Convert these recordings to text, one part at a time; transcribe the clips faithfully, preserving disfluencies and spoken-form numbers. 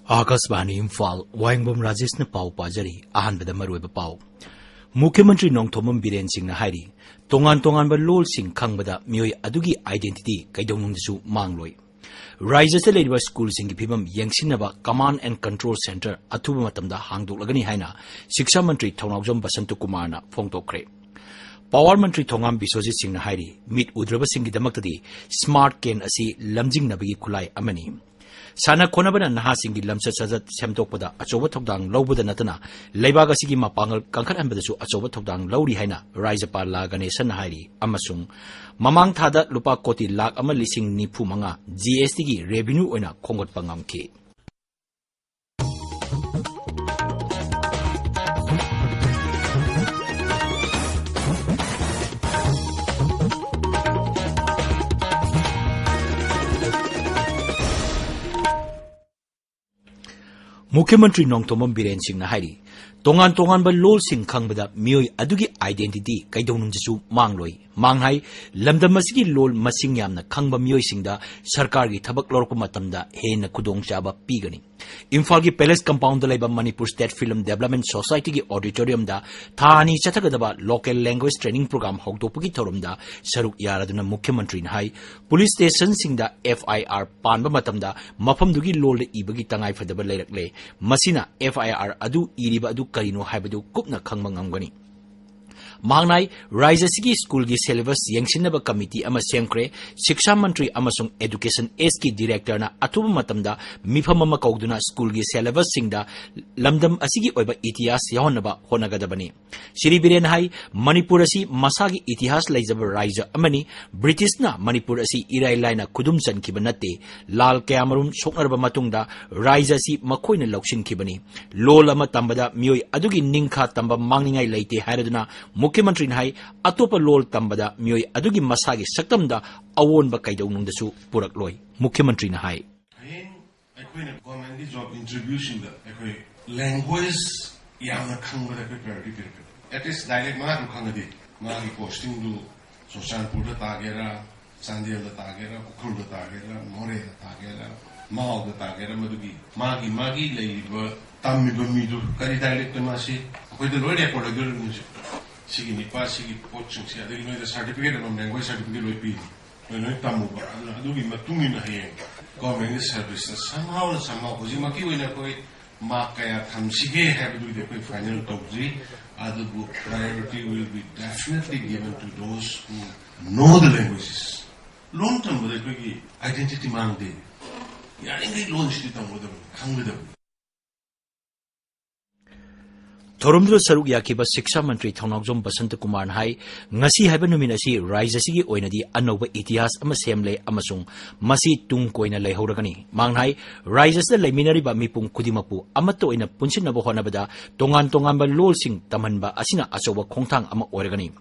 ꯑꯥꯀꯥꯁꯕꯥꯅꯤ ꯏꯝꯐꯥꯜ, ꯋꯥꯍꯦꯡꯕꯝ ꯔꯥꯖꯦꯁꯅ ꯄꯥꯎ ꯄꯥꯖꯔꯤ꯫ ꯑꯍꯥꯟꯕꯗ ꯃꯔꯨꯑꯣꯏꯕ ꯄꯥꯎ꯫ ꯃꯨꯈ꯭ꯌ ꯃꯟꯇ꯭ꯔꯤ ꯅꯣꯡꯊꯣꯝꯕꯝ ꯕꯤꯔꯦꯟ ꯁꯤꯡꯅ ꯍꯥꯏꯔꯤ, ꯇꯣꯉꯥꯟ ꯇꯣꯉꯥꯟꯕ ꯂꯣꯜꯁꯤꯡ ꯈꯪꯕꯗ ꯃꯤꯑꯣꯏ ꯑꯗꯨꯒꯤ identity ꯀꯩꯗꯧꯅꯨꯡꯗꯁꯨ ꯃꯥꯡꯂꯣꯏ꯫ ꯔꯥꯖ꯭ꯌꯗ ꯂꯩꯔꯤꯕ ꯁ꯭ꯀꯨꯜꯁꯤꯡꯒꯤ ꯐꯤꯕꯝ ꯌꯦꯡꯁꯤꯟꯅꯕ Command and Control Centre ꯑꯊꯨꯕ ꯃꯇꯝꯗ ꯍꯥꯡꯗꯣꯛꯂꯒꯅꯤ ꯍꯥꯏꯅ ꯁꯤꯛꯁꯥ ꯃꯟꯇ꯭ꯔꯤ ꯊꯧꯅꯥꯎꯖꯝ ꯕꯁꯟꯇ ꯀꯨꯃꯥꯔꯅ ꯐꯣꯡꯗꯣꯛꯈ꯭ꯔꯦ꯫ ꯄꯥꯋꯔ ꯃꯟꯇ꯭ꯔꯤ ꯊꯣꯉꯥꯝ ꯕꯤꯁ꯭ꯋꯖꯤꯠ ꯁꯤꯡꯅ ꯍꯥꯏꯔꯤ, ꯃꯤꯠ ꯎꯗ꯭ꯔꯕꯁꯤꯡꯒꯤꯗꯃꯛꯇꯗꯤ smart cane ꯑꯁꯤ ꯂꯝꯖꯤꯡꯅꯕꯒꯤ ꯈꯨꯠꯂꯥꯏ ꯑꯃꯅꯤ꯫ ꯁꯥꯟꯅ ꯈꯣꯠꯅꯕꯅ ꯅꯍꯥꯁꯤꯡꯒꯤ ꯂꯝꯆꯠ ꯁꯥꯖꯠ ꯁꯦꯝꯗꯣꯛꯄꯗ ꯑꯆꯧꯕ ꯊꯧꯗꯥꯡ ꯂꯧꯕꯗ ꯅꯠꯇꯅ ꯂꯩꯕꯥꯛ ꯑꯁꯤꯒꯤ ꯃꯄꯥꯡꯒꯜ ꯀꯟꯈꯠꯍꯟꯕꯗꯁꯨ ꯑꯆꯧꯕ ꯊꯧꯗꯥꯡ ꯂꯧꯔꯤ ꯍꯥꯏꯅ ꯔꯥꯖ꯭ꯌꯄꯥꯜ ꯂꯥ ꯒꯅꯦꯁꯟꯅ ꯍꯥꯏꯔꯤ꯫ ꯑꯃꯁꯨꯡ ꯃꯃꯥꯡ ꯊꯥꯗ ꯂꯨꯄꯥ ꯀꯣꯇꯤ ꯂꯥꯈ ꯑꯃ ꯂꯤꯁꯤꯡ ꯅꯤꯐꯨ ꯃꯉꯥ GSTꯒꯤ revenue ꯑꯣꯏꯅ ꯈꯣꯝꯒꯠꯄ ꯉꯝꯈꯤ꯫ ꯃꯨꯈ꯭ꯌ ꯃꯟꯇ꯭ꯔꯤ ꯅꯣꯡꯊꯣꯝꯕꯝ ꯕꯤꯔꯦꯟ ꯁꯤꯡꯅ ꯍꯥꯏꯔꯤ, ꯇꯣꯉꯥꯟ ꯇꯣꯉꯥꯟꯕ ꯂꯣꯜꯁꯤꯡ ꯈꯪꯕꯗ ꯃꯤꯑꯣꯏ ꯑꯗꯨꯒꯤ identity ꯀꯩꯗꯧꯅꯨꯡꯗꯁꯨ ꯃꯥꯡꯂꯣꯏ꯫ ꯃꯥꯡ ꯍꯥꯏ, ꯂꯝꯗꯝ ꯑꯁꯤꯒꯤ ꯂꯣꯜ ꯃꯁꯤꯡ ꯌꯥꯝꯅ ꯈꯪꯕ ꯃꯤꯑꯣꯏꯁꯤꯡꯗ ꯁꯔꯀꯥꯔꯒꯤ ꯊꯕꯛ ꯂꯧꯔꯛꯄ ꯃꯇꯝꯗ ꯍꯦꯟꯅ ꯈꯨꯗꯣꯡꯆꯥꯕ ꯄꯤꯒꯅꯤ꯫ ꯏꯝꯐꯥꯜꯒꯤ Palace Compoundꯗ ꯂꯩꯕ Manipur State Film Development Societyꯒꯤ auditoriumꯗ ꯊꯥ ꯑꯅꯤ ꯆꯠꯊꯒꯗꯕ Local Language Training Program ꯍꯧꯗꯣꯛꯄꯒꯤ ꯊꯧꯔꯝꯗ ꯁꯔꯨꯛ ꯌꯥꯔꯗꯨꯅ ꯃꯨꯈ꯭ꯌ ꯃꯟꯇ꯭ꯔꯤꯅ ꯍꯥꯏ, ꯄꯨꯂꯤꯁ ꯁ꯭ꯇꯦꯁꯟꯁꯤꯡꯗ FIR ꯄꯥꯟꯕ ꯃꯇꯝꯗ ꯃꯐꯝꯗꯨꯒꯤ ꯂꯣꯜꯗ ꯏꯕꯒꯤ ꯇꯉꯥꯏꯐꯗꯕ ꯂꯩꯔꯛꯂꯦ꯫ ꯃꯁꯤꯅ FIR ꯑꯗꯨ ꯏꯔꯤꯕ ꯑꯗꯨ ꯀꯔꯤꯅꯣ ꯍꯥꯏꯕꯗꯨ ꯀꯨꯞꯅ ꯈꯪꯕ ꯉꯝꯒꯅꯤ꯫ ꯃꯍꯥꯛꯅ ꯍꯥꯏ, ꯔꯥꯖ꯭ꯌ ꯑꯁꯤꯒꯤ ꯁ꯭ꯀꯨꯜꯒꯤ syllabus ꯌꯦꯡꯁꯤꯟꯅꯕ committee ꯑꯃ ꯁꯦꯝꯈ꯭ꯔꯦ꯫ ꯁꯤꯛꯁꯥ ꯃꯟꯇ꯭ꯔꯤ ꯑꯃꯁꯨꯡ Education Sꯒꯤ directorꯅ ꯑꯊꯨꯕ ꯃꯇꯝꯗ ꯃꯤꯐꯝ ꯑꯃ ꯀꯧꯗꯨꯅ ꯁ꯭ꯀꯨꯜꯒꯤ syllabusꯁꯤꯡꯗ ꯂꯝꯗꯝ ꯑꯁꯤꯒꯤ ꯑꯣꯏꯕ ꯏꯇꯤꯍꯥꯁ ꯌꯥꯎꯍꯟꯅꯕ ꯍꯣꯠꯅꯒꯗꯕꯅꯤ꯫ ꯁ꯭ꯔꯤ ꯕꯤꯔꯦꯟ ꯍꯥꯏ, ꯃꯅꯤꯄꯨꯔ ꯑꯁꯤ ꯃꯁꯥꯒꯤ ꯏꯇꯤꯍꯥꯁ ꯂꯩꯖꯕ ꯔꯥꯖ꯭ꯌ ꯑꯃꯅꯤ꯫ ꯕ꯭ꯔꯤꯇꯤꯁꯅ ꯃꯅꯤꯄꯨꯔ ꯑꯁꯤ ꯏꯔꯥꯏ ꯂꯥꯏꯅ ꯈꯨꯗꯨꯝ ꯆꯟꯈꯤꯕ ꯅꯠꯇꯦ꯫ ꯂꯥꯜ ꯀꯌꯥꯃꯔꯨꯝ ꯁꯣꯛꯅꯔꯕ ꯃꯇꯨꯡꯗ ꯔꯥꯖ꯭ꯌ ꯑꯁꯤ ꯃꯈꯣꯏꯅ ꯂꯧꯁꯤꯟꯈꯤꯕꯅꯤ꯫ ꯂꯣꯜ ꯑꯃ ꯇꯝꯕꯗ ꯃꯤꯑꯣꯏ ꯑꯗꯨꯒꯤ ꯅꯤꯡꯈꯥ ꯇꯝꯕ ꯃꯥꯡꯅꯤꯡꯉꯥꯏ ꯂꯩꯇꯦ ꯍꯥꯏꯔꯗꯨꯅ ꯃꯨꯈ꯭ꯌ ꯃꯟꯇ꯭ꯔꯤꯅ ꯍꯥꯏ, ꯑꯇꯣꯞꯄ ꯂꯣꯜ ꯇꯝꯕꯗ ꯃꯤꯑꯣꯏ ꯑꯗꯨꯒꯤ ꯃꯁꯥꯒꯤ ꯁꯛꯇꯝꯗ ꯑꯑꯣꯟꯕ ꯀꯩꯗꯧꯅꯨꯡꯗꯁꯨ ꯄꯨꯔꯛꯂꯣꯏ꯫ ꯃꯨꯈ꯭ꯌ ꯃꯟꯇ꯭ꯔꯤꯅ ꯍꯥꯏ, ꯍꯌꯦꯡ ꯑꯩꯈꯣꯏꯅ governmentꯀꯤ job interviewꯁꯤꯡꯗ ꯑꯩꯈꯣꯏ language ꯌꯥꯝꯅ ꯈꯪꯕꯗ ꯑꯩꯈꯣꯏ priority ꯄꯤꯔꯛꯀꯅꯤ꯫ At least dialect ꯃꯉꯥ ꯇꯔꯨꯛ ꯈꯪꯉꯗꯤ ꯃꯥꯒꯤ postingꯗꯨ ꯆꯨꯔꯆꯥꯟꯄꯨꯔꯗ ꯇꯥꯒꯦꯔꯥ, ꯆꯥꯟꯗꯦꯜꯗ ꯇꯥꯒꯦꯔꯥ, ꯎꯈ꯭ꯔꯨꯜꯗ ꯇꯥꯒꯦꯔꯥ, ꯃꯣꯔꯦꯗ ꯇꯥꯒꯦꯔꯥ, ꯃꯥꯎꯗ ꯇꯥꯒꯦꯔꯥ, ꯃꯗꯨꯒꯤ ꯃꯥꯒꯤ ꯃꯥꯒꯤ ꯂꯩꯔꯤꯕ ꯇꯝꯃꯤꯕ ꯃꯤꯗꯨ ꯀꯔꯤ dialect ꯇ ꯃꯥꯁꯤ ꯑꯩꯈꯣꯏꯗ ꯂꯣꯏ record ꯂꯩꯗꯣꯔꯤꯕꯅꯤ ꯍꯧꯖꯤꯛ꯫ ꯁꯤꯒꯤ ꯅꯤꯄꯥ, ꯁꯤꯒꯤ ꯄꯣꯠꯁꯤꯡꯁꯦ, ꯑꯗꯒꯤ ꯅꯣꯏꯗ certificate ꯑꯃꯃꯝ, language certificate ꯂꯣꯏ ꯄꯤꯔꯤ꯫ ꯅꯣꯏ ꯂꯣꯏ ꯇꯝꯃꯨꯕ꯫ ꯑꯗꯨꯅ ꯑꯗꯨꯒꯤ ꯃꯇꯨꯡ ꯏꯟꯅ ꯍꯌꯦꯡ government ꯒꯤ service ꯇ somehow somehow ꯍꯧꯖꯤꯛꯃꯛꯀꯤ ꯑꯣꯏꯅ ꯑꯩꯈꯣꯏ mark ꯀꯌꯥ ꯊꯝꯁꯤꯒꯦ ꯍꯥꯏꯕꯗꯨꯒꯤꯗꯤ ꯑꯩꯈꯣꯏ final ꯇꯧꯗ꯭ꯔꯤ꯫ ꯑꯗꯨꯕꯨ priority will be definitely given to those who know the languages. ꯂꯣꯟ ꯇꯝꯕꯗ ꯑꯩꯈꯣꯏꯒꯤ identity ꯃꯥꯡꯗꯦ꯫ ꯌꯥꯔꯤꯈꯩ ꯂꯣꯟꯁꯤꯗꯤ ꯇꯝꯒꯗꯕꯅꯤ, ꯈꯪꯒꯗꯕꯅꯤ꯫ ꯊꯧꯔꯝꯗꯨꯗ ꯁꯔꯨꯛ ꯌꯥꯈꯤꯕ ꯁꯤꯛꯁꯥ ꯃꯟꯇ꯭ꯔꯤ ꯊꯧꯅꯥꯎꯖꯝ ꯕꯁꯟꯇ ꯀꯨꯃꯥꯔꯅ ꯍꯥꯏ, ꯉꯁꯤ ꯍꯥꯏꯕ ꯅꯨꯃꯤꯠ ꯑꯁꯤ ꯔꯥꯖ꯭ꯌ ꯑꯁꯤꯒꯤ ꯑꯣꯏꯅꯗꯤ ꯑꯅꯧꯕ ꯏꯇꯤꯍꯥꯁ ꯑꯃ ꯁꯦꯝꯂꯦ ꯑꯃꯁꯨꯡ ꯃꯁꯤ ꯇꯨꯡ ꯀꯣꯏꯅ ꯂꯩꯍꯧꯔꯒꯅꯤ꯫ ꯃꯍꯥꯛꯅ ꯍꯥꯏ, ꯔꯥꯖ꯭ꯌ ꯑꯁꯤꯗ ꯂꯩꯃꯤꯟꯅꯔꯤꯕ ꯃꯤꯄꯨꯝ ꯈꯨꯗꯤꯡꯃꯛꯄꯨ ꯑꯃꯠꯇ ꯑꯣꯏꯅ ꯄꯨꯟꯁꯤꯟꯅꯕ ꯍꯣꯠꯅꯕꯗ ꯇꯣꯉꯥꯟ ꯇꯣꯉꯥꯟꯕ ꯂꯣꯜꯁꯤꯡ ꯇꯝꯍꯟꯕ ꯑꯁꯤꯅ ꯑꯆꯧꯕ ꯈꯣꯡꯊꯥꯡ ꯑꯃ ꯑꯣꯏꯔꯒꯅꯤ꯫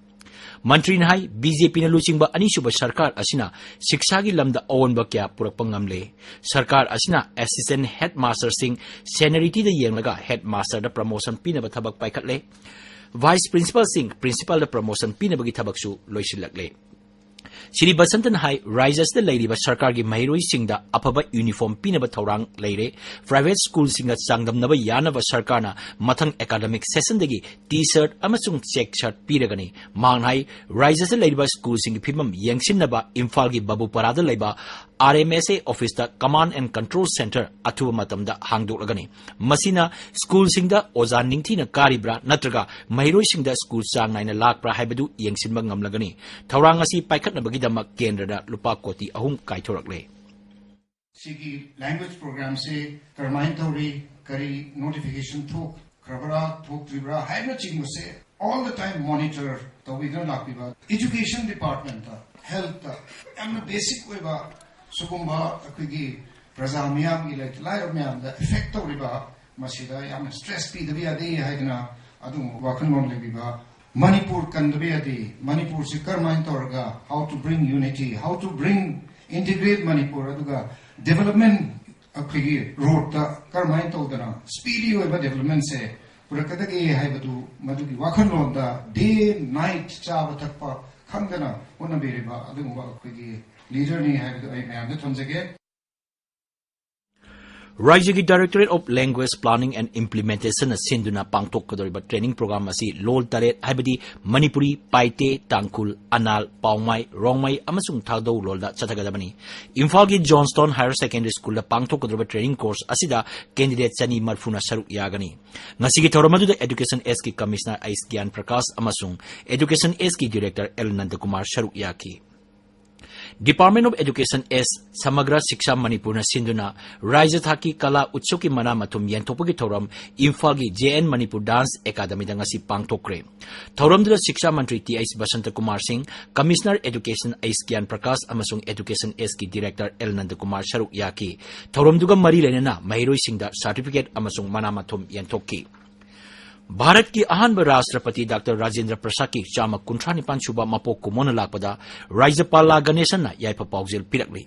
ꯃꯟꯇ꯭ꯔꯤꯅ ꯍꯥꯏ, ꯕꯤ ꯖꯦ ꯄꯤꯅ ꯂꯨꯆꯤꯡꯕ ꯑꯅꯤꯁꯨꯕ ꯁꯔꯀꯥꯔ ꯑꯁꯤꯅ ꯁꯤꯛꯁꯥꯒꯤ ꯂꯝꯗ ꯑꯑꯣꯟꯕ ꯀꯌꯥ ꯄꯨꯔꯛꯄ ꯉꯝꯂꯦ꯫ ꯁꯔꯀꯥꯔ ꯑꯁꯤꯅ assistant headmaster ꯁꯤꯡ seniority ꯗ ꯌꯦꯡꯂꯒ headmaster ꯗ promotion ꯄꯤꯅꯕ ꯊꯕꯛ ꯄꯥꯏꯈꯠꯂꯦ꯫ Vice principal ꯁꯤꯡ principal ꯗ promotion ꯄꯤꯅꯕꯒꯤ ꯊꯕꯛꯁꯨ ꯂꯣꯏꯁꯤꯜꯂꯛꯂꯦ꯫ ꯁ꯭ꯔꯤ ꯕꯁꯟꯇꯅ ꯍꯥꯏ, ꯔꯥꯖ꯭ꯌ ꯑꯁꯤꯗ ꯂꯩꯔꯤꯕ ꯁꯔꯀꯥꯔꯒꯤ ꯃꯍꯩꯔꯣꯏꯁꯤꯡꯗ ꯑꯐꯕ uniform ꯄꯤꯅꯕ ꯊꯧꯔꯥꯡ ꯂꯩꯔꯦ꯫ Private school ꯁꯤꯡꯒ ꯆꯥꯡꯗꯝꯅꯕ ꯌꯥꯅꯕ ꯁꯔꯀꯥꯔꯅ ꯃꯊꯪ academic session ꯗꯒꯤ T-shirt ꯑꯃꯁꯨꯡ check shirt ꯄꯤꯔꯒꯅꯤ꯫ ꯃꯍꯥꯛꯅ ꯍꯥꯏ, ꯔꯥꯖ꯭ꯌ ꯑꯁꯤꯗ ꯂꯩꯔꯤꯕ school ꯁꯤꯡꯒꯤ ꯐꯤꯕꯝ ꯌꯦꯡꯁꯤꯟꯅꯕ ꯏꯝꯐꯥꯜꯒꯤ ꯕꯕꯨꯄꯥꯔꯥꯗ ꯂꯩꯕ R M S A office ꯇ command and control centre ꯑꯊꯨꯕ ꯃꯇꯝꯗ ꯍꯥꯡꯗꯣꯛꯂꯒꯅꯤ꯫ ꯃꯁꯤꯅ school ꯁꯤꯡꯗ ꯑꯣꯖꯥ ꯅꯤꯡꯊꯤꯅ ꯀꯥꯔꯤꯕ꯭ꯔꯥ ꯅꯠꯇ꯭ꯔꯒ ꯃꯍꯩꯔꯣꯏꯁꯤꯡꯗ school ꯆꯥꯡ ꯅꯥꯏꯅ ꯂꯥꯛꯄ꯭ꯔꯥ ꯍꯥꯏꯕꯗꯨ ꯌꯦꯡꯁꯤꯟꯕ ꯉꯝꯂꯒꯅꯤ꯫ ꯊꯧꯔꯥꯡ ꯑꯁꯤ ꯄꯥꯏꯈꯠꯅꯕꯒꯤꯗꯃꯛ ꯀꯦꯟꯗ꯭ꯔꯗ ꯂꯨꯄꯥ ꯀꯣꯇꯤ ꯑꯍꯨꯝ ꯀꯥꯏꯊꯣꯔꯛꯂꯦ꯫ ꯁꯤꯒꯤ language program ꯁꯦ ꯀꯔꯝꯍꯥꯏꯅ ꯇꯧꯔꯤ, ꯀꯔꯤ notification ꯊꯣꯛꯈ꯭ꯔꯕ꯭ꯔꯥ, ꯊꯣꯛꯇ꯭ꯔꯤꯕ꯭ꯔꯥ ꯍꯥꯏꯕꯅꯆꯤꯡꯕꯁꯦ all the time monitor ꯇꯧꯕꯤꯗꯨꯅ ꯂꯥꯛꯄꯤꯕ꯫ Education department ꯇ, health ꯇ ꯌꯥꯝꯅ basic ꯑꯣꯏꯕ ꯁꯤꯒꯨꯝꯕ ꯑꯩꯈꯣꯏꯒꯤ ꯄ꯭ꯔꯖꯥ ꯃꯤꯌꯥꯝꯒꯤ, ꯂꯩꯇ ꯂꯥꯏꯔꯕ ꯃꯌꯥꯝꯗ effect ꯇꯧꯔꯤꯕ, ꯃꯁꯤꯗ ꯌꯥꯝꯅ stress ꯄꯤꯗꯕ ꯌꯥꯗꯦ ꯍꯥꯏꯗꯅ ꯑꯗꯨꯒꯨꯝꯕ ꯋꯥꯈꯜꯂꯣꯟ ꯂꯩꯕꯤꯕ꯫ ꯃꯅꯤꯄꯨꯔ ꯀꯟꯗꯕ ꯌꯥꯗꯦ, ꯃꯅꯤꯄꯨꯔꯁꯤ ꯀꯔꯝꯍꯥꯏꯅ ꯇꯧꯔꯒ, how to bring unity, how to bring integrate Manipur, ꯑꯗꯨꯒ development ꯑꯩꯈꯣꯏꯒꯤ road ꯇ ꯀꯔꯝꯍꯥꯏꯅ ꯇꯧꯗꯅ speedy ꯑꯣꯏꯕ development ꯁꯦ ꯄꯨꯔꯛꯀꯗꯒꯦ ꯍꯥꯏꯕꯗꯨ, ꯃꯗꯨꯒꯤ ꯋꯥꯈꯜꯂꯣꯟꯗ day night ꯆꯥꯕ ꯊꯛꯄ ꯈꯪꯗꯅ ꯍꯣꯠꯅꯕꯤꯔꯤꯕ ꯑꯗꯨꯒꯨꯝꯕ ꯑꯩꯈꯣꯏꯒꯤ leader ꯅꯤ ꯍꯥꯏꯕꯗꯨ ꯑꯩ ꯃꯌꯥꯝꯗ ꯊꯝꯖꯒꯦ꯫ ꯔꯥꯖ꯭ꯌꯒꯤ Directorate of Language Planning and Implementation ꯅ ꯁꯤꯟꯗꯨꯅ ꯄꯥꯡꯊꯣꯛꯀꯗꯧꯔꯤꯕ training program ꯑꯁꯤ ꯂꯣꯜ ꯇꯔꯦꯠ, ꯍꯥꯏꯕꯗꯤ ꯃꯅꯤꯄꯨꯔꯤ, ꯄꯥꯏꯇꯦ, ꯇꯥꯡꯈꯨꯜ, ꯑꯅꯥꯜ, ꯄꯥꯎꯃꯥꯏ, ꯔꯣꯡꯃꯩ ꯑꯃꯁꯨꯡ ꯊꯥꯗꯧ ꯂꯣꯜꯗ ꯆꯠꯊꯒꯗꯕꯅꯤ꯫ ꯏꯝꯐꯥꯜꯒꯤ Johnstone Higher Secondary School ꯗ ꯄꯥꯡꯊꯣꯛꯀꯗꯧꯔꯤꯕ training course ꯑꯁꯤꯗ candidate ꯆꯅꯤ ꯃꯔꯤꯐꯨꯅ ꯁꯔꯨꯛ ꯌꯥꯒꯅꯤ꯫ ꯉꯁꯤꯒꯤ ꯊꯧꯔꯝ ꯑꯗꯨꯗ Education S ꯀꯤ Commissioner ꯑꯩꯁ ꯒ꯭ꯌꯥꯟ ꯄ꯭ꯔꯀꯥꯁ ꯑꯃꯁꯨꯡ Education S ꯀꯤ Director ꯑꯦꯜ ꯅꯟꯗꯀꯨꯃꯥꯔ ꯁꯔꯨꯛ ꯌꯥꯈꯤ꯫ Department of Education S, ꯁꯃꯒ꯭ꯔ ꯁꯤꯛꯁꯥ ꯃꯅꯤꯄꯨꯔꯅ ꯁꯤꯟꯗꯨꯅ ꯔꯥꯖ꯭ꯌ ꯊꯥꯛꯀꯤ ꯀꯂꯥ ꯎꯠꯁꯕꯀꯤ ꯃꯅꯥ ꯃꯊꯨꯝ ꯌꯦꯟꯊꯣꯛꯄꯒꯤ ꯊꯧꯔꯝ ꯏꯝꯐꯥꯜꯒꯤ J N Manipur Dance Academy ꯗ ꯉꯁꯤ ꯄꯥꯡꯊꯣꯛꯈ꯭ꯔꯦ꯫ ꯊꯧꯔꯝꯗꯨꯗ ꯁꯤꯛꯁꯥ ꯃꯟꯇ꯭ꯔꯤ ꯇꯤ ꯑꯩꯆ ꯕꯁꯟꯇ ꯀꯨꯃꯥꯔ ꯁꯤꯡ, Commissioner Education ꯑꯩꯆ ꯒ꯭ꯌꯥꯟ ꯄ꯭ꯔꯀꯥꯁ ꯑꯃꯁꯨꯡ Education S ꯀꯤ Director ꯑꯦꯜ ꯅꯟꯗꯀꯨꯃꯥꯔ ꯁꯔꯨꯛ ꯌꯥꯈꯤ꯫ ꯊꯧꯔꯝꯗꯨꯒ ꯃꯔꯤ ꯂꯩꯅꯅ ꯃꯍꯩꯔꯣꯏꯁꯤꯡꯗ certificate ꯑꯃꯁꯨꯡ ꯃꯅꯥ ꯃꯊꯨꯝ ꯌꯦꯟꯊꯣꯛꯈꯤ꯫ ꯚꯥꯔꯠꯀꯤ ꯑꯍꯥꯟꯕ ꯔꯥꯁꯇ꯭ꯔꯄꯇꯤ ꯗꯥꯛꯇꯔ ꯔꯥꯖꯦꯟꯗ꯭ꯔ ꯄ꯭ꯔꯁꯥꯗꯀꯤ ꯆꯥꯝꯃ ꯀꯨꯟꯊ꯭ꯔꯥ ꯅꯤꯄꯥꯟ ꯁꯨꯕ ꯃꯄꯣꯛ ꯀꯨꯝꯑꯣꯟꯅ ꯂꯥꯛꯄꯗ ꯔꯥꯖ꯭ꯌꯄꯥꯂꯥ ꯒꯅꯦꯁꯟꯅ ꯌꯥꯏꯐ ꯄꯥꯎꯖꯦꯜ ꯄꯤꯔꯛꯂꯤ꯫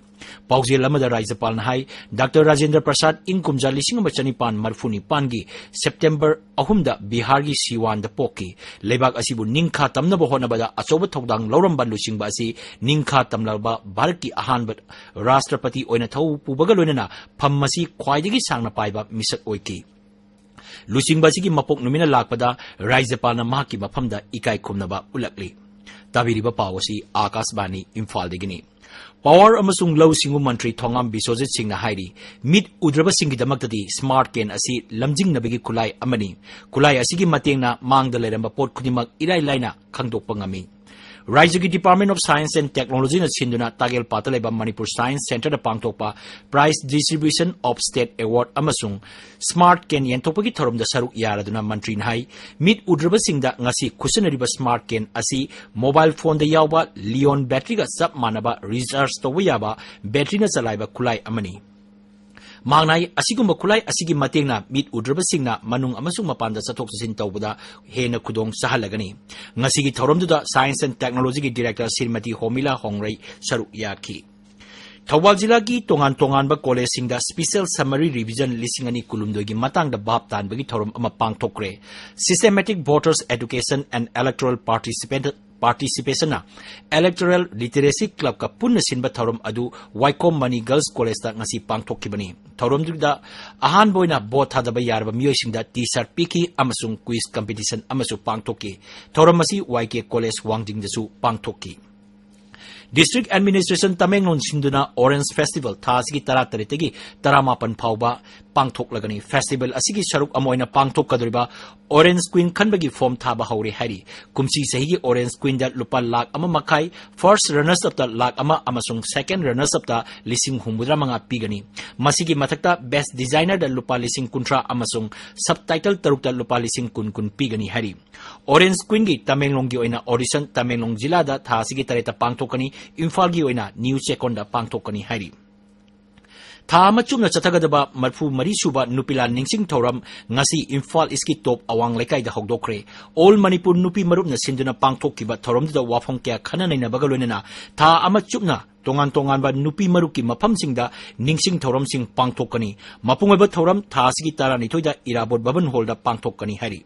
ꯄꯥꯎꯖꯦꯜ ꯑꯃꯗ ꯔꯥꯖ꯭ꯌꯄꯥꯜꯅ ꯍꯥꯏ, ꯗꯥꯛꯇꯔ ꯔꯥꯖꯦꯟꯗ꯭ꯔ ꯄ꯭ꯔꯁꯥꯗ ꯏꯪ ꯀꯨꯝꯖꯥ ꯂꯤꯁꯤꯡ ꯑꯃ ꯆꯅꯤꯄꯥꯟ ꯃꯔꯤꯐꯨ ꯅꯤꯄꯥꯟꯒꯤ ꯁꯦꯞꯇꯦꯝꯕꯔ ꯑꯍꯨꯝꯗ ꯕꯤꯍꯥꯔꯒꯤ ꯁꯤꯋꯥꯟꯗ ꯄꯣꯛꯈꯤ꯫ ꯂꯩꯕꯥꯛ ꯑꯁꯤꯕꯨ ꯅꯤꯡꯈꯥ ꯇꯝꯅꯕ ꯍꯣꯠꯅꯕꯗ ꯑꯆꯧꯕ ꯊꯧꯗꯥꯡ ꯂꯧꯔꯝꯕ ꯂꯨꯆꯤꯡꯕ ꯑꯁꯤ ꯅꯤꯡꯈꯥ ꯇꯝꯂꯕ ꯚꯥꯔꯠꯀꯤ ꯑꯍꯥꯟꯕ ꯔꯥꯁꯇ꯭ꯔꯄꯇꯤ ꯑꯣꯏꯅ ꯊꯧ ꯄꯨꯕꯒ ꯂꯣꯏꯅꯅ ꯐꯝ ꯑꯁꯤ ꯈ꯭ꯋꯥꯏꯗꯒꯤ ꯁꯥꯡꯅ ꯄꯥꯏꯕ ꯃꯤꯁꯛ ꯑꯣꯏꯈꯤ꯫ ꯂꯨꯆꯤꯡꯕ ꯑꯁꯤꯒꯤ ꯃꯄꯣꯛ ꯅꯨꯃꯤꯠꯅ ꯂꯥꯛꯄꯗ ꯔꯥꯖ꯭ꯌꯄꯥꯜꯅ ꯃꯍꯥꯛꯀꯤ ꯃꯐꯝꯗ ꯏꯀꯥꯏ ꯈꯨꯝꯅꯕ ꯎꯠꯂꯛꯂꯤ꯫ ꯇꯥꯕꯤꯔꯤꯕ ꯄꯥꯎ ꯑꯁꯤ ꯑꯥꯀꯥꯁꯕꯥꯅꯤ ꯏꯝꯐꯥꯜꯗꯒꯤꯅꯤ꯫ Power ꯑꯃꯁꯨꯡ ꯂꯧꯎ ꯁꯤꯡꯎ ꯃꯟꯇ꯭ꯔꯤ ꯊꯣꯉꯥꯝ ꯕꯤꯁ꯭ꯋꯖꯤꯠ ꯁꯤꯡꯅ ꯍꯥꯏꯔꯤ, ꯃꯤꯠ ꯎꯗ꯭ꯔꯕꯁꯤꯡꯒꯤꯗꯃꯛꯇꯗꯤ smart cane ꯑꯁꯤ ꯂꯝꯖꯤꯡꯅꯕꯒꯤ ꯈꯨꯠꯂꯥꯏ ꯑꯃꯅꯤ꯫ ꯈꯨꯠꯂꯥꯏ ꯑꯁꯤꯒꯤ ꯃꯇꯦꯡꯅ ꯃꯥꯡꯗ ꯂꯩꯔꯝꯕ ꯄꯣꯠ ꯈꯨꯗꯤꯡꯃꯛ ꯏꯔꯥꯏ ꯂꯥꯏꯅ ꯈꯪꯗꯣꯛꯄ ꯉꯝꯃꯤ꯫ ꯔꯥꯖ꯭ꯌꯒꯤ Department of Science and Technology ꯅ ꯁꯤꯟꯗꯨꯅ ꯇꯥꯒꯦꯜꯄꯥꯠꯇ ꯂꯩꯕ ꯃꯅꯤꯄꯨꯔ Science Centre ꯗ ꯄꯥꯡꯊꯣꯛꯄ Prize Distribution of State Award ꯑꯃꯁꯨꯡ smart cane ꯌꯦꯟꯊꯣꯛꯄꯒꯤ ꯊꯧꯔꯝꯗ ꯁꯔꯨꯛ ꯌꯥꯔꯗꯨꯅ ꯃꯟꯇ꯭ꯔꯤꯅ ꯍꯥꯏ, ꯃꯤꯠ ꯎꯗ꯭ꯔꯕꯁꯤꯡꯗ ꯉꯁꯤ ꯈꯨꯠꯁꯤꯟꯅꯔꯤꯕ smart cane ꯑꯁꯤ mobile phone ꯗ ꯌꯥꯎꯕ Li-ion battery ꯒ ꯆꯞ ꯃꯥꯟꯅꯕ recharge ꯇꯧꯕ ꯌꯥꯕ battery ꯅ ꯆꯂꯥꯏꯕ ꯈꯨꯠꯂꯥꯏ ꯑꯃꯅꯤ꯫ ꯃꯍꯥꯛꯅ ꯍꯥꯏ, ꯑꯁꯤꯒꯨꯝꯕ ꯈꯨꯠꯂꯥꯏ ꯑꯁꯤꯒꯤ ꯃꯇꯦꯡꯅ ꯃꯤꯠ ꯎꯗ꯭ꯔꯕꯁꯤꯡꯅ ꯃꯅꯨꯡ ꯑꯃꯁꯨꯡ ꯃꯄꯥꯟꯗ ꯆꯠꯊꯣꯛ ꯆꯠꯁꯤꯟ ꯇꯧꯕꯗ ꯍꯦꯟꯅ ꯈꯨꯗꯣꯡ ꯆꯥꯍꯜꯂꯒꯅꯤ꯫ ꯉꯁꯤꯒꯤ ꯊꯧꯔꯝꯗꯨꯗ Science and Technology ꯒꯤ Director ꯁ꯭ꯔꯤꯃꯇꯤ ꯍꯣꯃꯤꯂꯥ ꯍꯣꯡꯔꯩ ꯁꯔꯨꯛ ꯌꯥꯈꯤ꯫ ꯊꯧꯕꯥꯜ ꯖꯤꯂꯥꯒꯤ ꯇꯣꯉꯥꯟ ꯇꯣꯉꯥꯟꯕ ꯀꯣꯂꯦꯖꯁꯤꯡꯗ Special Summary Revision ꯂꯤꯁꯤꯡ ꯑꯅꯤ ꯀꯨꯟꯍꯨꯝꯗꯣꯏꯒꯤ ꯃꯇꯥꯡꯗ ꯚꯥꯞ ꯇꯥꯍꯟꯕꯒꯤ ꯊꯧꯔꯝ ꯑꯃ ꯄꯥꯡꯊꯣꯛꯈ꯭ꯔꯦ꯫ Systematic Voters Education and Electoral Participant Participation ꯅ Electoral Literacy Club ꯀ ꯄꯨꯟꯅ ꯁꯤꯟꯕ ꯊꯧꯔꯝ ꯑꯗꯨ ꯋꯥꯏꯀꯣꯝ ꯃꯅꯤ Girls College ꯇ ꯉꯁꯤ ꯄꯥꯡꯊꯣꯛꯈꯤꯕꯅꯤ꯫ ꯊꯧꯔꯝꯗꯨꯗ ꯑꯍꯥꯟꯕ ꯑꯣꯏꯅ ꯚꯣꯠ ꯊꯥꯗꯕ ꯌꯥꯔꯕ ꯃꯤꯑꯣꯏꯁꯤꯡꯗ T-shirt ꯄꯤꯈꯤ ꯑꯃꯁꯨꯡ quiz competition ꯑꯃꯁꯨ ꯄꯥꯡꯊꯣꯛꯈꯤ꯫ ꯊꯧꯔꯝ ꯑꯁꯤ Y K College ꯋꯥꯡꯖꯤꯡꯗꯁꯨ ꯄꯥꯡꯊꯣꯛꯈꯤ꯫ District Administration ꯇꯃꯦꯡꯂꯣꯡ ꯁꯤꯟꯗꯨꯅ Orange Festival ꯊꯥ ꯑꯁꯤꯒꯤ ꯇꯔꯥꯇꯔꯦꯠꯇꯒꯤ ꯇꯔꯥꯃꯥꯄꯟ ꯐꯥꯎꯕ ꯄꯥꯡꯊꯣꯛꯂꯒꯅꯤ꯫ Festival ꯑꯁꯤꯒꯤ ꯁꯔꯨꯛ ꯑꯃ ꯑꯣꯏꯅ ꯄꯥꯡꯊꯣꯛꯀꯗꯧꯔꯤꯕ Orange Queen ꯈꯟꯕꯒꯤ form ꯊꯥꯕ ꯍꯧꯔꯦ ꯍꯥꯏꯔꯤ꯫ ꯀꯨꯝꯁꯤ ꯆꯍꯤꯒꯤ Orange Queen ꯗ ꯂꯨꯄꯥ ꯂꯥꯈ ꯑꯃ ꯃꯈꯥꯏ, first runners up ꯇ ꯂꯥꯈ ꯑꯃ ꯑꯃꯁꯨꯡ second runners up ꯇ ꯂꯤꯁꯤꯡ ꯍꯨꯝꯐꯨꯇꯔꯥ ꯃꯉꯥ ꯄꯤꯒꯅꯤ꯫ ꯃꯁꯤꯒꯤ ꯃꯊꯛꯇ Best Designer ꯗ ꯂꯨꯄꯥ ꯂꯤꯁꯤꯡ ꯀꯨꯟꯊ꯭ꯔꯥ ꯑꯃꯁꯨꯡ subtitle ꯇꯔꯨꯛꯇ ꯂꯨꯄꯥ ꯂꯤꯁꯤꯡ ꯀꯨꯟ ꯀꯨꯟ ꯄꯤꯒꯅꯤ ꯍꯥꯏꯔꯤ꯫ Orange Queen ꯒꯤ ꯇꯃꯦꯡꯂꯣꯡꯒꯤ ꯑꯣꯏꯅ audition ꯇꯃꯦꯡꯂꯣꯡ ꯖꯤꯂꯥꯗ ꯊꯥ ꯑꯁꯤꯒꯤ ꯇꯔꯦꯠꯇ ꯄꯥꯡꯊꯣꯛꯀꯅꯤ, ꯏꯝꯐꯥꯜꯒꯤ ꯑꯣꯏꯅ ꯅ꯭ꯌꯨ ꯆꯦꯛꯀꯣꯟꯗ ꯄꯥꯡꯊꯣꯛꯀꯅꯤ ꯍꯥꯏꯔꯤ꯫ ꯊꯥ ꯑꯃ ꯆꯨꯞꯅ ꯆꯠꯊꯒꯗꯕ ꯃꯔꯤꯐꯨ ꯃꯔꯤ ꯁꯨꯕ ꯅꯨꯄꯤ ꯂꯥꯟ ꯅꯤꯡꯁꯤꯡ ꯊꯧꯔꯝ ꯉꯁꯤ ꯏꯝꯐꯥꯜ ꯏꯁꯀꯤ ꯇꯣꯞ ꯑꯋꯥꯡ ꯂꯩꯀꯥꯏꯗ ꯍꯧꯗꯣꯛꯈ꯭ꯔꯦ꯫ All ꯃꯅꯤꯄꯨꯔ ꯅꯨꯄꯤ ꯃꯔꯨꯞꯅ ꯁꯤꯟꯗꯨꯅ ꯄꯥꯡꯊꯣꯛꯈꯤꯕ ꯊꯧꯔꯝꯗꯨꯗ ꯋꯥꯐꯝ ꯀꯌꯥ ꯈꯟꯅ ꯅꯩꯅꯕꯒ ꯂꯣꯏꯅꯅ ꯊꯥ ꯑꯃ ꯆꯨꯞꯅ ꯇꯣꯉꯥꯟ ꯇꯣꯉꯥꯟꯕ ꯅꯨꯄꯤ ꯃꯔꯨꯞꯀꯤ ꯃꯐꯝꯁꯤꯡꯗ ꯅꯤꯡꯁꯤꯡ ꯊꯧꯔꯝꯁꯤꯡ ꯄꯥꯡꯊꯣꯛꯀꯅꯤ꯫ ꯃꯄꯨꯡ ꯑꯣꯏꯕ ꯊꯧꯔꯝ ꯊꯥ ꯑꯁꯤꯒꯤ ꯇꯔꯥꯅꯤꯊꯣꯏꯗ ꯏꯔꯥꯕꯣꯠ ꯚꯕꯟ ꯍꯣꯜꯗ ꯄꯥꯡꯊꯣꯛꯀꯅꯤ ꯍꯥꯏꯔꯤ꯫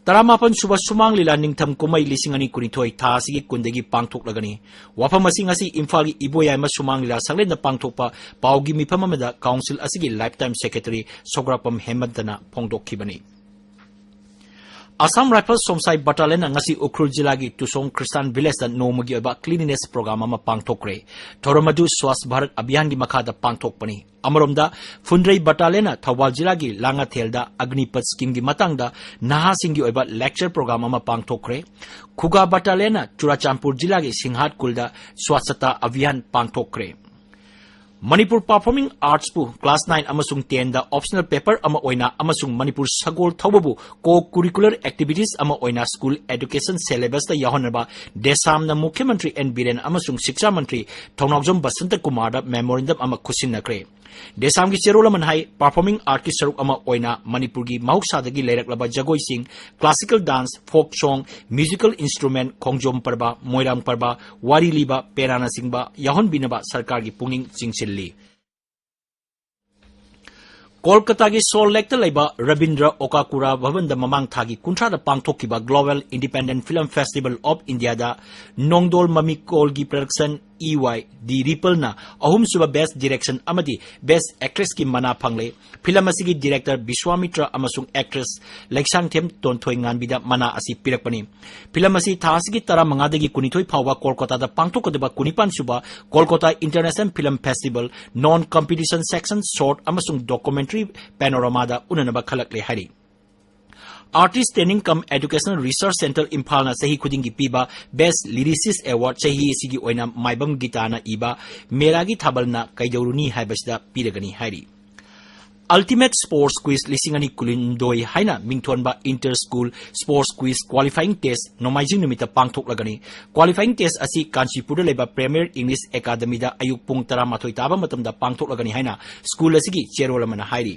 ꯇꯔꯥꯃꯥꯄꯟ ꯁꯨꯕ ꯁꯨꯃꯥꯡ ꯂꯤꯂꯥ ꯅꯤꯡꯊꯝ ꯀꯨꯝꯍꯩ ꯂꯤꯁꯤꯡ ꯑꯅꯤ ꯀꯨꯟꯅꯤꯊꯣꯏ ꯊꯥ ꯑꯁꯤꯒꯤ ꯀꯨꯟꯗꯒꯤ ꯄꯥꯡꯊꯣꯛꯂꯒꯅꯤ꯫ ꯋꯥꯐꯝ ꯑꯁꯤ ꯉꯁꯤ ꯏꯝꯐꯥꯜꯒꯤ ꯏꯕꯣꯌꯥꯏꯃ ꯁꯨꯃꯥꯡ ꯂꯤꯂꯥ ꯁꯪꯂꯦꯟꯗ ꯄꯥꯡꯊꯣꯛꯄ ꯄꯥꯎꯒꯤ ꯃꯤꯐꯝ ꯑꯃꯗ council ꯑꯁꯤꯒꯤ lifetime secretary ꯁꯧꯒ꯭ꯔꯥꯛꯄꯝ ꯍꯦꯃꯟꯇꯅ ꯐꯣꯡꯗꯣꯛꯈꯤꯕꯅꯤ꯫ Assam Rifles ꯁꯣꯝꯁꯥꯏ Battalionꯅ ꯉꯁꯤ ꯎꯈ꯭ꯔꯨꯜ ꯖꯤꯂꯥꯒꯤ ꯇꯨꯁꯣꯡ Christian Villageꯇ ꯅꯣꯡꯃꯒꯤ ꯑꯣꯏꯕ cleanliness program ꯑꯃ ꯄꯥꯡꯊꯣꯛꯈ꯭ꯔꯦ꯫ ꯊꯧꯔꯝ ꯑꯗꯨ Swachh Bharat Abhiyanꯒꯤ ꯃꯈꯥꯗ ꯄꯥꯡꯊꯣꯛꯄꯅꯤ꯫ ꯑꯃꯔꯣꯝꯗ, ꯐꯨꯟꯗ꯭ꯔꯩ Battalionꯅ ꯊꯧꯕꯥꯜ ꯖꯤꯂꯥꯒꯤ ꯂꯥꯡꯉꯊꯦꯜꯗ Agnipath schemeꯒꯤ ꯃꯇꯥꯡꯗ ꯅꯍꯥꯁꯤꯡꯒꯤ ꯑꯣꯏꯕ lecture program ꯑꯃ ꯄꯥꯡꯊꯣꯛꯈ꯭ꯔꯦ꯫ ꯈꯨꯒꯥ Battalionꯅ ꯆꯨꯔꯥꯆꯥꯟꯄꯨꯔ ꯖꯤꯂꯥꯒꯤ ꯁꯤꯡꯍꯥꯠ ꯈꯨꯜꯗ Swachhata Abhiyan ꯄꯥꯡꯊꯣꯛꯈ꯭ꯔꯦ꯫ Manipur Performing Artsꯄꯨ class nine ꯑꯃꯁꯨꯡ tenꯗ optional paper ꯑꯃ ꯑꯣꯏꯅ ꯑꯃꯁꯨꯡ ꯃꯅꯤꯄꯨꯔ ꯁꯒꯣꯜ ꯊꯧꯕꯕꯨ co-curricular activities ꯑꯃ ꯑꯣꯏꯅ school education syllabusꯇ ꯌꯥꯎꯍꯟꯅꯕ ꯗꯦꯁꯥꯝꯅ ꯃꯨꯈ꯭ꯌ ꯃꯟꯇ꯭ꯔꯤ ꯑꯦꯟ ꯕꯤꯔꯦꯟ ꯑꯃꯁꯨꯡ ꯁꯤꯛꯁꯥ ꯃꯟꯇ꯭ꯔꯤ ꯊꯧꯅꯥꯎꯖꯝ ꯕꯁꯟꯇ ꯀꯨꯃꯥꯔꯗ memorandum ꯑꯃ ꯈꯨꯠꯁꯤꯟꯅꯈ꯭ꯔꯦ꯫ ꯗꯦꯁꯥꯝꯒꯤ ꯆꯦꯔꯣꯜ ꯑꯃꯅ ꯍꯥꯏ, performing artꯀꯤ ꯁꯔꯨꯛ ꯑꯃ ꯑꯣꯏꯅ ꯃꯅꯤꯄꯨꯔꯒꯤ ꯃꯍꯧꯁꯥꯗꯒꯤ ꯂꯩꯔꯛꯂꯕ ꯖꯒꯣꯏꯁꯤꯡ, classical dance, folk song, musical instrument, ꯈꯣꯡꯖꯣꯝ ꯄꯔꯕ, ꯃꯣꯏꯔꯥꯡ ꯄꯔꯕ, ꯋꯥꯔꯤ ꯂꯤꯕ, ꯄꯦꯅꯥꯅꯆꯤꯡꯕ ꯌꯥꯎꯍꯟꯕꯤꯅꯕ ꯁꯔꯀꯥꯔꯒꯤ ꯄꯨꯛꯅꯤꯡ ꯆꯤꯡꯁꯤꯜꯂꯤ꯫ ꯀꯣꯜꯀꯇꯥꯒꯤ ꯁꯣꯜ ꯂꯦꯛꯇ ꯂꯩꯕ ꯔꯕꯤꯟꯗ꯭ꯔ ꯑꯣꯀꯥꯀꯨꯔꯥ ꯚꯕꯟꯗ ꯃꯃꯥꯡ ꯊꯥꯒꯤ ꯀꯨꯟꯊ꯭ꯔꯥꯗ ꯄꯥꯡꯊꯣꯛꯈꯤꯕ Global Independent Film Festival of Indiaꯗ ꯅꯣꯡꯗꯣꯜ ꯃꯃꯤꯀꯣꯜꯒꯤ production E Y The Rippleꯅ ꯑꯍꯨꯝꯁꯨꯕ Best Direction ꯑꯃꯗꯤ Best Actressꯀꯤ ꯃꯅꯥ ꯐꯪꯂꯦ꯫ ꯐꯤꯂꯝ ꯑꯁꯤꯒꯤ director ꯕꯤꯁ꯭ꯋꯥꯃꯤꯇ꯭ꯔ ꯑꯃꯁꯨꯡ actress ꯂꯩꯁꯥꯡꯊꯦꯝ ꯇꯣꯟꯊꯣꯏ ꯉꯥꯟꯕꯤꯗ ꯃꯅꯥ ꯑꯁꯤ ꯄꯤꯔꯛꯄꯅꯤ꯫ ꯐꯤꯂꯝ ꯑꯁꯤ ꯊꯥ ꯑꯁꯤꯒꯤ ꯇꯔꯥꯃꯉꯥꯗꯒꯤ ꯀꯨꯟꯅꯤꯊꯣꯏ ꯐꯥꯎꯕ ꯀꯣꯜꯀꯇꯥꯗ ꯄꯥꯡꯊꯣꯛꯀꯗꯕ ꯀꯨꯟꯅꯤꯄꯥꯟ ꯁꯨꯕ Kolkata International Film Festival Non Competition Section Short ꯑꯃꯁꯨꯡ Documentary Panoramada ꯎꯅꯅꯕ ꯈꯜꯂꯛꯂꯦ ꯍꯥꯏꯔꯤ꯫ Artist Training cum Educational Research Centre ꯏꯝꯐꯥꯜꯅ ꯆꯍꯤ ꯈꯨꯗꯤꯡꯒꯤ ꯄꯤꯕ Best Lyricist Award ꯆꯍꯤ ꯑꯁꯤꯒꯤ ꯑꯣꯏꯅ ꯃꯥꯏꯕꯝ ꯒꯤꯇꯥꯅ ꯏꯕ ꯃꯦꯔꯥꯒꯤ ꯊꯥꯕꯜꯅ ꯀꯩꯗꯧꯔꯨꯅꯤ ꯍꯥꯏꯕꯁꯤꯗ ꯄꯤꯔꯒꯅꯤ ꯍꯥꯏꯔꯤ꯫ Ultimate Sports Quiz ꯂꯤꯁꯤꯡ ꯑꯅꯤ ꯀꯨꯟꯍꯨꯝꯗꯣꯏ ꯍꯥꯏꯅ ꯃꯤꯡꯊꯣꯟꯕ Inter School Sports Quiz Qualifying Test ꯅꯣꯡꯃꯥꯏꯖꯤꯡ ꯅꯨꯃꯤꯠꯇ ꯄꯥꯡꯊꯣꯛꯂꯒꯅꯤ꯫ Qualifying Test ꯑꯁꯤ ꯀꯥꯟꯆꯤꯄꯨꯔꯗ ꯂꯩꯕ Premier English Academyꯗ ꯑꯌꯨꯛ ꯄꯨꯡ ꯇꯔꯥꯃꯥꯊꯣꯏ ꯇꯥꯕ ꯃꯇꯝꯗ ꯄꯥꯡꯊꯣꯛꯂꯒꯅꯤ ꯍꯥꯏꯅ school ꯑꯁꯤꯒꯤ ꯆꯦꯔꯣꯜ ꯑꯃꯅ ꯍꯥꯏꯔꯤ꯫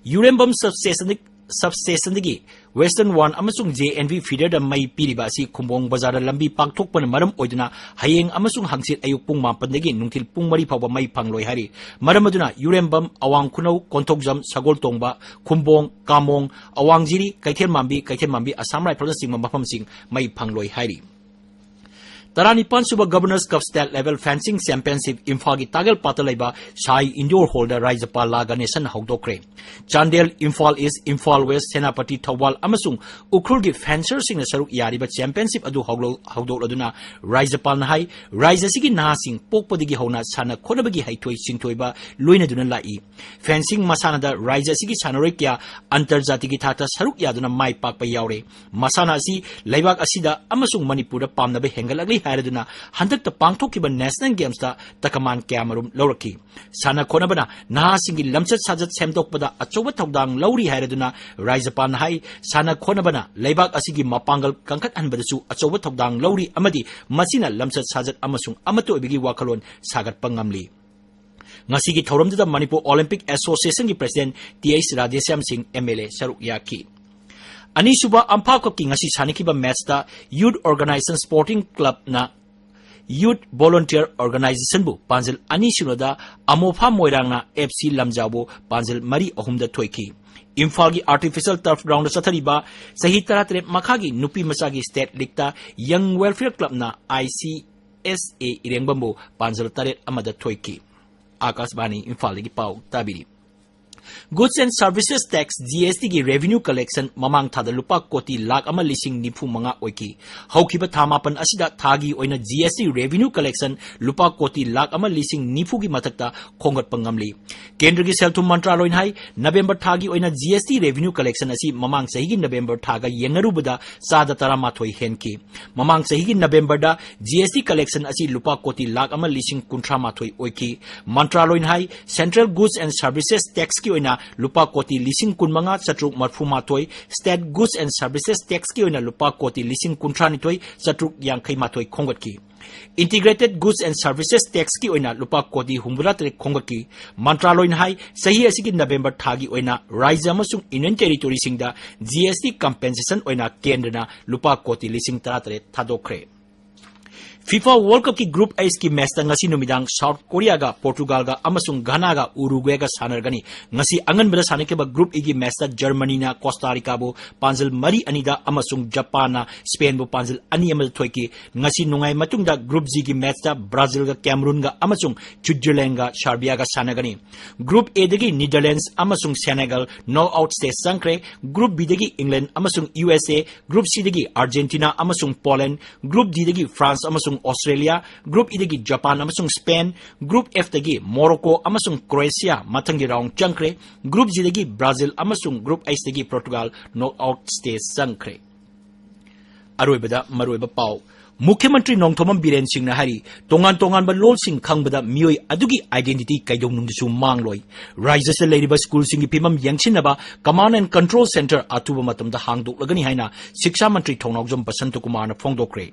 ꯌꯨꯔꯦꯝꯕꯝ substation, substationꯗꯒꯤ Western One ꯑꯃꯁꯨꯡ J N V feederꯗ ꯃꯩ ꯄꯤꯔꯤꯕ ꯑꯁꯤ ꯈꯨꯝꯕꯣꯡ ꯕꯖꯥꯔꯗ ꯂꯝꯕꯤ ꯄꯥꯛꯊꯣꯛꯄꯅ ꯃꯔꯝ ꯑꯣꯏꯗꯨꯅ ꯍꯌꯦꯡ ꯑꯃꯁꯨꯡ ꯍꯪꯆꯤꯠ ꯑꯌꯨꯛ ꯄꯨꯡ ꯃꯥꯄꯟꯗꯒꯤ ꯅꯨꯡꯊꯤꯜ ꯄꯨꯡ ꯃꯔꯤ ꯐꯥꯎꯕ ꯃꯩ ꯐꯪꯂꯣꯏ ꯍꯥꯏꯔꯤ꯫ ꯃꯔꯝ ꯑꯗꯨꯅ ꯌꯨꯔꯦꯝꯕꯝ, ꯑꯋꯥꯡ ꯈꯨꯅꯧ, ꯀꯣꯟꯊꯧꯖꯝ, ꯁꯒꯣꯜꯇꯣꯡꯕ, ꯈꯨꯝꯕꯣꯡ, ꯀꯥꯃꯣꯡ, ꯑꯋꯥꯡꯖꯤꯔꯤ, ꯀꯩꯊꯦꯜꯃꯥꯟꯕꯤ, ꯀꯩꯊꯦꯜꯃꯥꯟꯕꯤ Assam Riflesꯅꯆꯤꯡꯕ ꯃꯐꯝꯁꯤꯡ ꯃꯩ ꯐꯪꯂꯣꯏ ꯍꯥꯏꯔꯤ꯫ ꯇꯔꯥꯅꯤꯄꯥꯟ ꯁꯨꯕ Governors Cup State Level Fencing Championship ꯏꯝꯐꯥꯜꯒꯤ ꯇꯥꯒꯦꯜꯄꯥꯠꯇ ꯂꯩꯕ ꯁꯥꯏ Indoor Hallꯗ ꯔꯥꯖ꯭ꯌꯄꯥꯜ ꯂꯥ ꯒꯅꯦꯁꯟ ꯍꯧꯗꯣꯛꯈ꯭ꯔꯦ꯫ ꯆꯥꯟꯗꯦꯜ, ꯏꯝꯐꯥꯜ East, ꯏꯝꯐꯥꯜ West, ꯁꯦꯅꯥꯄꯇꯤ, ꯊꯧꯕꯥꯜ ꯑꯃꯁꯨꯡ ꯎꯈ꯭ꯔꯨꯜꯒꯤ fencerꯁꯤꯡꯅ ꯁꯔꯨꯛ ꯌꯥꯔꯤꯕ championship ꯑꯗꯨ ꯍꯧꯂꯧ-, ꯍꯧꯗꯣꯛꯂꯗꯨꯅ ꯔꯥꯖ꯭ꯌꯄꯥꯜꯅ ꯍꯥꯏ, ꯔꯥꯖ꯭ꯌ ꯑꯁꯤꯒꯤ ꯅꯍꯥꯁꯤꯡ ꯄꯣꯛꯄꯗꯒꯤ ꯍꯧꯅ ꯁꯥꯟꯅ ꯈꯣꯠꯅꯕꯒꯤ ꯍꯩꯊꯣꯏ ꯁꯤꯡꯊꯣꯏꯕ ꯂꯣꯏꯅꯗꯨꯅ ꯂꯥꯛꯏ꯫ Fencing ꯃꯁꯥꯟꯅꯗ ꯔꯥꯖ꯭ꯌ ꯑꯁꯤꯒꯤ ꯁꯥꯟꯅꯔꯣꯏ ꯀꯌꯥ ꯑꯟꯇꯔꯖꯥꯇꯤꯒꯤ ꯊꯥꯛꯇ ꯁꯔꯨꯛ ꯌꯥꯗꯨꯅ ꯃꯥꯏ ꯄꯥꯛꯄ ꯌꯥꯎꯔꯦ꯫ ꯃꯁꯥꯟꯅ ꯑꯁꯤ ꯂꯩꯕꯥꯛ ꯑꯁꯤꯗ ꯑꯃꯁꯨꯡ ꯃꯅꯤꯄꯨꯔꯗ ꯄꯥꯝꯅꯕ ꯍꯦꯟꯒꯠꯂꯛꯂꯤ ꯍꯥꯏꯔꯗꯨꯅ ꯍꯟꯗꯛꯇ ꯄꯥꯡꯊꯣꯛꯈꯤꯕ National Gamesꯇ ꯇꯀꯃꯥꯟ ꯀꯌꯥꯃꯔꯨꯝ ꯂꯧꯔꯛꯈꯤ꯫ ꯁꯥꯟꯅ ꯈꯣꯠꯅꯕꯅ ꯅꯍꯥꯁꯤꯡꯒꯤ ꯂꯝꯆꯠ ꯁꯥꯖꯠ ꯁꯦꯝꯗꯣꯛꯄꯗ ꯑꯆꯧꯕ ꯊꯧꯗꯥꯡ ꯂꯧꯔꯤ ꯍꯥꯏꯔꯗꯨꯅ ꯔꯥꯖ꯭ꯌꯄꯥꯜꯅ ꯍꯥꯏ, ꯁꯥꯟꯅ ꯈꯣꯠꯅꯕꯅ ꯂꯩꯕꯥꯛ ꯑꯁꯤꯒꯤ ꯃꯄꯥꯡꯒꯜ ꯀꯟꯈꯠꯍꯟꯕꯗꯁꯨ ꯑꯆꯧꯕ ꯊꯧꯗꯥꯡ ꯂꯧꯔꯤ ꯑꯃꯗꯤ ꯃꯁꯤꯅ ꯂꯝꯆꯠ ꯁꯥꯖꯠ ꯑꯃꯁꯨꯡ ꯑꯃꯠꯇ ꯑꯣꯏꯕꯒꯤ ꯋꯥꯈꯜꯂꯣꯟ ꯁꯥꯒꯠꯄ ꯉꯝꯂꯤ꯫ ꯉꯁꯤꯒꯤ ꯊꯧꯔꯝꯗꯨꯗ ꯃꯅꯤꯄꯨꯔ ꯑꯣꯂꯤꯝꯄꯤꯛ ꯑꯦꯁꯣꯁꯤꯌꯦꯁꯟꯒꯤ president T H Radheshyam Singh M L A ꯁꯔꯨꯛ ꯌꯥꯈꯤ꯫ ꯑꯅꯤꯁꯨꯕ ꯑꯝꯐꯥ ꯀꯞꯀꯤ ꯉꯁꯤ ꯁꯥꯟꯅꯈꯤꯕ ꯃꯦꯠꯆꯇ ꯌꯨꯊ ꯑꯣꯔꯒꯅꯥꯏꯖꯦꯁꯟ ꯁ꯭ꯄꯣꯔꯇꯤꯡ ꯀ꯭ꯂꯕꯅ ꯌꯨꯊ ꯚꯣꯂꯨꯟꯇꯤꯌꯔ ꯑꯣꯔꯒꯅꯥꯏꯖꯦꯁꯟꯕꯨ ꯄꯥꯟꯖꯜ ꯑꯅꯤ ꯁꯤꯅꯣꯗ, ꯑꯃꯣꯐꯥ ꯃꯣꯏꯔꯥꯡꯅ ꯑꯦꯐ ꯁꯤ ꯂꯝꯖꯥꯎꯕꯨ ꯄꯥꯟꯖꯜ ꯃꯔꯤ ꯑꯍꯨꯝꯗ ꯊꯣꯏꯈꯤ꯫ ꯏꯝꯐꯥꯜꯒꯤ ꯑꯥꯔꯇꯤꯐꯤꯁꯤꯌꯦꯜ ꯇꯔꯐ ꯒ꯭ꯔꯥꯎꯟꯗ ꯆꯠꯊꯔꯤꯕ ꯆꯍꯤ ꯇꯔꯥꯇꯔꯦꯠ ꯃꯈꯥꯒꯤ ꯅꯨꯄꯤ ꯃꯆꯥꯒꯤ state ꯂꯤꯒꯇ ꯌꯪ welfare ꯀ꯭ꯂꯕꯅ I C S ꯑꯦ ꯏꯔꯦꯡꯕꯝꯕꯨ ꯄꯥꯟꯖꯜ ꯇꯔꯦꯠ ꯑꯃꯗ ꯊꯣꯏꯈꯤ꯫ ꯑꯥꯀꯥꯁꯕꯥꯅꯤ ꯏꯝꯐꯥꯜꯗꯒꯤ ꯄꯥꯎ ꯇꯥꯕꯤꯔꯤ꯫ Goods and Services Tax, G S ꯇꯤꯒꯤ revenue collection ꯃꯃꯥꯡ ꯊꯥꯗ ꯂꯨꯄꯥ ꯀꯣꯇꯤ ꯂꯥꯈ ꯑꯃ ꯂꯤꯁꯤꯡ ꯅꯤꯐꯨ ꯃꯉꯥ ꯑꯣꯏꯈꯤ꯫ ꯍꯧꯈꯤꯕ ꯊꯥ ꯃꯥꯄꯟ ꯑꯁꯤꯗ ꯊꯥꯒꯤ ꯑꯣꯏꯅ ꯖꯤ ꯑꯦꯁ ꯇꯤ revenue collection ꯂꯨꯄꯥ ꯀꯣꯇꯤ ꯂꯥꯈ ꯑꯃ ꯂꯤꯁꯤꯡ ꯅꯤꯐꯨꯒꯤ ꯃꯊꯛꯇ ꯈꯣꯝꯒꯠꯄ ꯉꯝꯂꯤ꯫ ꯀꯦꯟꯗ꯭ꯔꯒꯤ ꯁꯦꯜ ꯊꯨꯝ ꯃꯟꯇ꯭ꯔꯥꯂꯣꯏꯅ ꯍꯥꯏ, ꯅꯕꯦꯝꯕꯔ ꯊꯥꯒꯤ ꯑꯣꯏꯅ ꯖꯤ ꯑꯦꯁ ꯇꯤ revenue collection ꯑꯁꯤ ꯃꯃꯥꯡ ꯆꯍꯤꯒꯤ ꯅꯕꯦꯝꯕꯔ ꯊꯥꯒ ꯌꯦꯡꯅꯔꯨꯕꯗ ꯆꯥꯗ ꯇꯔꯥꯃꯥꯊꯣꯏ ꯍꯦꯟꯈꯤ꯫ ꯃꯃꯥꯡ ꯆꯍꯤꯒꯤ ꯅꯕꯦꯝꯕꯔꯗ ꯖꯤ ꯑꯦꯁ ꯇꯤ collection ꯑꯁꯤ ꯂꯨꯄꯥ ꯀꯣꯇꯤ ꯂꯥꯈ ꯑꯃ ꯂꯤꯁꯤꯡ ꯀꯨꯟꯊ꯭ꯔꯥ ꯃꯥꯊꯣꯏ ꯑꯣꯏꯈꯤ꯫ ꯃꯟꯇ꯭ꯔꯥꯂꯣꯏꯅ ꯍꯥꯏ, Central Goods and Services Taxꯀꯤ ꯑꯣꯏꯅ ꯂꯨꯄꯥ ꯀꯣꯇꯤ ꯂꯤꯁꯤꯡ ꯀꯨꯟꯃꯉꯥ ꯆꯥꯇ꯭ꯔꯨꯛ ꯃꯔꯐꯨ ꯃꯥꯊꯣꯏ, State Goods and Services Taxꯀꯤ ꯑꯣꯏꯅ ꯂꯨꯄꯥ ꯀꯣꯇꯤ ꯂꯤꯁꯤꯡ ꯀꯨꯟꯊ꯭ꯔꯥ ꯅꯤꯊꯣꯏ ꯆꯥꯇ꯭ꯔꯨꯛ ꯌꯥꯡꯈꯩ ꯃꯥꯊꯣꯏ ꯈꯣꯝꯒꯠꯈꯤ꯫ Integrated Goods and Services Taxꯀꯤ ꯑꯣꯏꯅ ꯂꯨꯄꯥ ꯀꯣꯇꯤ ꯍꯨꯝꯐꯨꯇꯔꯥ ꯇꯔꯦꯠ ꯈꯣꯝꯒꯠꯈꯤ꯫ ꯃꯟꯇ꯭ꯔꯥꯂꯣꯏꯅ ꯍꯥꯏ, ꯆꯍꯤ ꯑꯁꯤꯒꯤ ꯅꯕꯦꯝꯕꯔ ꯊꯥꯒꯤ ꯑꯣꯏꯅ ꯔꯥꯖ꯭ꯌ ꯑꯃꯁꯨꯡ Union Territoryꯁꯤꯡꯗ ꯖꯤ ꯑꯦꯁ ꯇꯤ compensation ꯑꯣꯏꯅ ꯀꯦꯟꯗ꯭ꯔꯅ ꯂꯨꯄꯥ ꯀꯣꯇꯤ ꯂꯤꯁꯤꯡ ꯇꯔꯥꯇꯔꯦꯠ ꯊꯥꯗꯣꯛꯈ꯭ꯔꯦ꯫ FIFA World Cupꯀꯤ Group Hꯀꯤ ꯃꯦꯠꯆꯇ ꯉꯁꯤ ꯅꯨꯃꯤꯗꯥꯡ ꯁꯥꯎꯠ ꯀꯣꯔꯤꯌꯥꯒ ꯄꯣꯔꯇꯨꯒꯥꯜꯒ ꯑꯃꯁꯨꯡ ꯘꯅꯥꯒ ꯎꯔꯨꯒ꯭ꯋꯦꯒ ꯁꯥꯟꯅꯔꯒꯅꯤ꯫ ꯉꯁꯤ ꯑꯉꯟꯕꯗ ꯁꯥꯟꯅꯈꯤꯕ Group Eꯒꯤ ꯃꯦꯠꯆꯇ ꯖꯔꯃꯅꯤꯅ ꯀꯣꯁꯇꯥ ꯔꯤꯀꯥꯕꯨ ꯄꯥꯟꯖꯜ ꯃꯔꯤ ꯑꯅꯤꯗ ꯑꯃꯁꯨꯡ ꯖꯄꯥꯟꯅ ꯁ꯭ꯄꯦꯟꯕꯨ ꯄꯥꯟꯖꯜ ꯑꯅꯤ ꯑꯃꯗ ꯊꯣꯏꯈꯤ꯫ ꯉꯁꯤ ꯅꯣꯡꯌꯥꯏ ꯃꯇꯨꯡꯗ Group Gꯒꯤ ꯃꯦꯠꯆꯇ ꯕ꯭ꯔꯥꯖꯤꯜꯒ ꯀꯦꯃꯔꯨꯟꯒ ꯑꯃꯁꯨꯡ ꯁ꯭ꯋꯤꯠꯖꯔꯂꯦꯟꯒ ꯁꯥꯔꯕꯤꯌꯥꯒ ꯁꯥꯟꯅꯒꯅꯤ꯫ Group Aꯗꯒꯤ ꯅꯤꯗꯔꯂꯦꯟꯗꯁ ꯑꯃꯁꯨꯡ ꯁꯦꯅꯦꯒꯜ knockout stage ꯆꯪꯈ꯭ꯔꯦ꯫ Group Bꯗꯒꯤ ꯏꯪꯂꯦꯟꯗ ꯑꯃꯁꯨꯡ ꯌꯨ ꯑꯦꯁ ꯑꯦ, Group Cꯗꯒꯤ ꯑꯥꯔꯖꯦꯟꯇꯤꯅꯥ ꯑꯃꯁꯨꯡ ꯄꯣꯂꯦꯟꯗ, Group Dꯗꯒꯤ ꯐ꯭ꯔꯥꯟꯁ ꯑꯃꯁꯨꯡ ꯑꯣꯁꯇ꯭ꯔꯦꯂꯤꯌꯥ, Group Eꯗꯒꯤ ꯖꯄꯥꯟ ꯑꯃꯁꯨꯡ ꯁ꯭ꯄꯦꯟ, Group Fꯇꯒꯤ ꯃꯣꯔꯣꯀꯣ ꯑꯃꯁꯨꯡ ꯀ꯭ꯔꯣꯑꯦꯁꯤꯌꯥ ꯃꯊꯪꯒꯤ ꯔꯥꯎꯟ ꯆꯪꯈ꯭ꯔꯦ꯫ Group Gꯗꯒꯤ ꯕ꯭ꯔꯥꯖꯤꯜ ꯑꯃꯁꯨꯡ Group Hꯇꯒꯤ ꯄꯣꯔꯇꯨꯒꯥꯜ knockout stage ꯆꯪꯈ꯭ꯔꯦ꯫ ꯑꯔꯣꯏꯕꯗ ꯃꯔꯨꯑꯣꯏꯕ ꯄꯥꯎ꯫ ꯃꯨꯈ꯭ꯌ ꯃꯟꯇ꯭ꯔꯤ ꯅꯣꯡꯊꯣꯝꯕꯝ ꯕꯤꯔꯦꯟ ꯁꯤꯡꯅ ꯍꯥꯏꯔꯤ, ꯇꯣꯉꯥꯟ ꯇꯣꯉꯥꯟꯕ ꯂꯣꯜꯁꯤꯡ ꯈꯪꯕꯗ ꯃꯤꯑꯣꯏ ꯑꯗꯨꯒꯤ identity ꯀꯩꯗꯧꯅꯨꯡꯗꯁꯨ ꯃꯥꯡꯂꯣꯏ꯫ ꯔꯥꯖ꯭ꯌꯁꯤꯗ ꯂꯩꯔꯤꯕ ꯁ꯭ꯀꯨꯜꯁꯤꯡꯒꯤ ꯐꯤꯕꯝ ꯌꯦꯡꯁꯤꯟꯅꯕ Command and Control Centre ꯑꯊꯨꯕ ꯃꯇꯝꯗ ꯍꯥꯡꯗꯣꯛꯂꯒꯅꯤ ꯍꯥꯏꯅ ꯁꯤꯛꯁꯥ ꯃꯟꯇ꯭ꯔꯤ ꯊꯣꯡꯅꯥꯎꯖꯝ ꯕꯁꯟꯇ ꯀꯨꯃꯥꯔꯅ ꯐꯣꯡꯗꯣꯛꯈ꯭ꯔꯦ꯫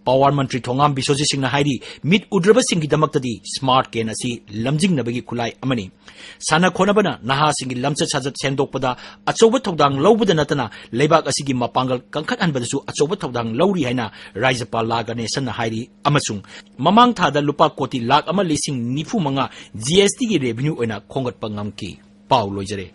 Power ꯃꯟꯇ꯭ꯔꯤ ꯊꯣꯉꯥꯝ ꯕꯤꯁꯣꯖꯤꯠ ꯁꯤꯡꯅ ꯍꯥꯏꯔꯤ, ꯃꯤꯠ ꯎꯗ꯭ꯔꯕꯁꯤꯡꯒꯤꯗꯃꯛꯇꯗꯤ smart cane ꯑꯁꯤ ꯂꯝꯖꯤꯡꯅꯕꯒꯤ ꯈꯨꯠꯂꯥꯏ ꯑꯃꯅꯤ꯫ ꯁꯥꯟꯅ ꯈꯣꯠꯅꯕꯅ ꯅꯍꯥꯁꯤꯡꯒꯤ ꯂꯝꯆꯠ ꯁꯥꯖꯠ ꯁꯦꯝꯗꯣꯛꯄꯗ ꯑꯆꯧꯕ ꯊꯧꯗꯥꯡ ꯂꯧꯕꯗ ꯅꯠꯇꯅ ꯂꯩꯕꯥꯛ ꯑꯁꯤꯒꯤ ꯃꯄꯥꯡꯒꯜ ꯀꯟꯈꯠꯍꯟꯕꯗꯁꯨ ꯑꯆꯧꯕ ꯊꯧꯗꯥꯡ ꯂꯧꯔꯤ ꯍꯥꯏꯅ ꯔꯥꯖ꯭ꯌꯄꯥꯜ ꯂꯥ ꯒꯅꯦꯁꯟꯅ ꯍꯥꯏꯔꯤ ꯑꯃꯁꯨꯡ ꯃꯃꯥꯡ ꯊꯥꯗ ꯂꯨꯄꯥ ꯀꯣꯇꯤ ꯂꯥꯈ ꯑꯃ ꯂꯤꯁꯤꯡ ꯅꯤꯐꯨ ꯃꯉꯥ G S T ꯒꯤ revenue ꯑꯣꯏꯅ ꯈꯣꯝꯒꯠꯄ ꯉꯝꯈꯤ꯫ ꯄꯥꯎ ꯂꯣꯏꯖꯔꯦ꯫